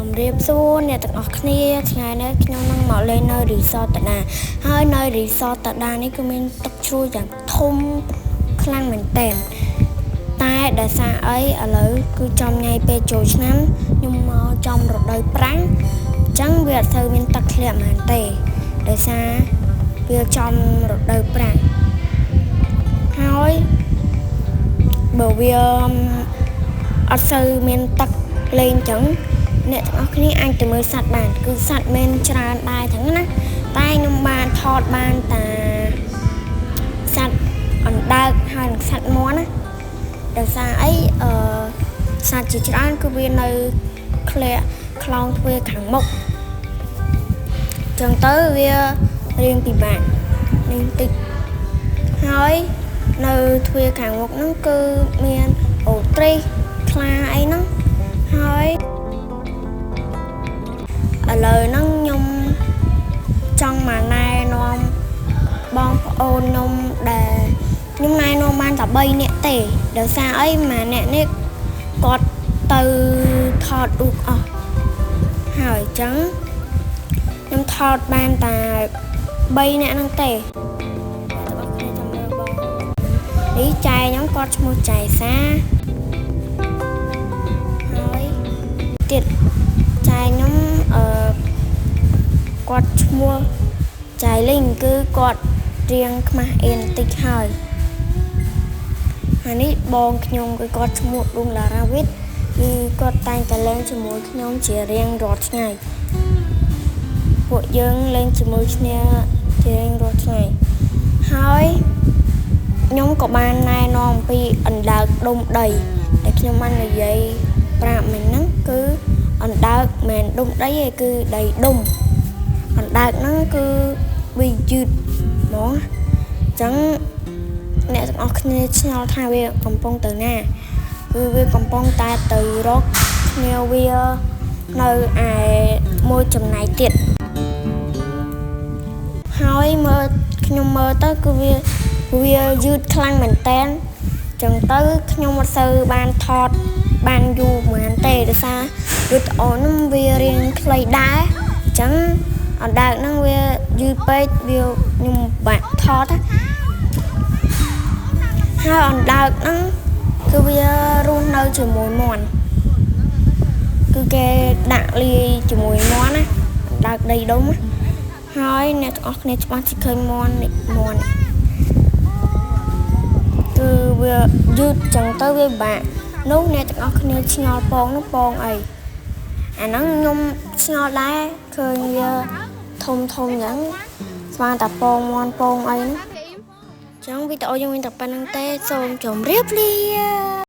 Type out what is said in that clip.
ជំរាបសួរអ្នកទាំងអស់គ្នាថ្ងៃនេះខ្ញុំនឹងមកលេងនៅ resort តាដាហើយនៅ resort តាដានេះគឺមានទឹកជ្រោះយ៉ាងធំខ្លាំងមែនទែនតែដោយសារអីឥឡូវគឺចំថ្ងៃពេលចូលឆ្នាំខ្ញុំមកចំរដូវប្រាំងអញ្ចឹងវាអត់សូវមានទឹកធ្លាក់ហ្មងទេដោយសារវាចំរដូវប្រាំងហើយបើវាអត់សូវមានទឹកលេងអញ្ចឹងអ្នកទាំងអស់គ្នាអាចទៅមើលសត្វបានគឺសត្វមានច្រើនដែរចឹងណាតែខ្ញុំបានថតបានតាសត្វអណ្ដើកហើយនិងសត្វមាន់ណាដោយសារអីអឺសត្វជាច្រើនគឺវានៅក្លាក់ខ្លោងទ្វារខាងមុខចឹងទៅវារៀងពិបាកនេះតិចហើយនៅទ្វារខាងមុខហ្នឹងគឺមានអូទ្រីសខ្លាអីហ្នឹងហើយឥឡូវហ្នឹងខ្ញុំចង់មកណែនាំបងប្អូនខ្ញុំដែលខ្ញុំណែនាំបានតែ3នាក់ទេដោយសារអីមួយអ្នកនេះគាត់ទៅថតរូបអស់ហើយអញ្ចឹងខ្ញុំថតបានតែ3នាក់ហ្នឹងទេអ្នកទាំងអស់គ្នាចាំមើលបងនេះចែខ្ញុំគាត់ឈ្មោះចែសាហើយទៀតចែខ្ញុំអឺគាត់ឈ្មោះចែលីងគឺគាត់រៀងខ្មាស់អៀនបន្តិចហើយហើយនេះបងខ្ញុំគឺគាត់ឈ្មោះឌុងឡារ៉ាវិតគឺគាត់តែងតែលេងជាមួយខ្ញុំជារៀងរាល់ថ្ងៃពួកយើងលេងជាមួយគ្នាជារៀងរាល់ថ្ងៃហើយខ្ញុំក៏បានណែនាំអំពីអណ្ដើកដុំដីដែលខ្ញុំបាននិយាយប្រាប់មិញហ្នឹងគឺអណ្ដើកមិនមែនដុំដីទេគឺដីដុំអណ្ដើកហ្នឹងគឺវាយឺតហ្មងអញ្ចឹងអ្នកទាំងអស់គ្នាឆ្ងល់ថាវាកំពុងទៅណាគឺវាកំពុងតែទៅរកគ្នាវានៅឯមួយចំណែកទៀតហើយមើលខ្ញុំមើលទៅគឺវាវាយឺតខ្លាំងមែនតែនចឹងទៅខ្ញុំអត់សូវបានថតបានយូរហ្មងទេដោយសារវីដេអូហ្នឹងវារៀងខ្លីដែរអញ្ចឹងអណ្ដើកហ្នឹងវាយឺតពេកវាខ្ញុំបាក់ថតណាហើយអណ្ដើកហ្នឹងគឺវារស់នៅជាមួយមាន់គឺគេដាក់លាយជាមួយមាន់ណាអណ្ដើកដីដុំណាហើយអ្នកទាំងអស់គ្នាច្បាស់ជាឃើញមាន់នេះមាន់គឺវាយឺតចឹងទៅវាពិបាកនោះអ្នកទាំងអស់គ្នាឆ្ងល់ពងនោះពងអីអាហ្នឹងខ្ញុំឆ្ងល់ដែរឃើញវាធំធំអញ្ចឹងស្មានតែពងមាន់ពងអីហ្នឹងចឹងវីដេអូយើងមានតែប៉ុណ្្នឹងទេសូមជម្រាបលា។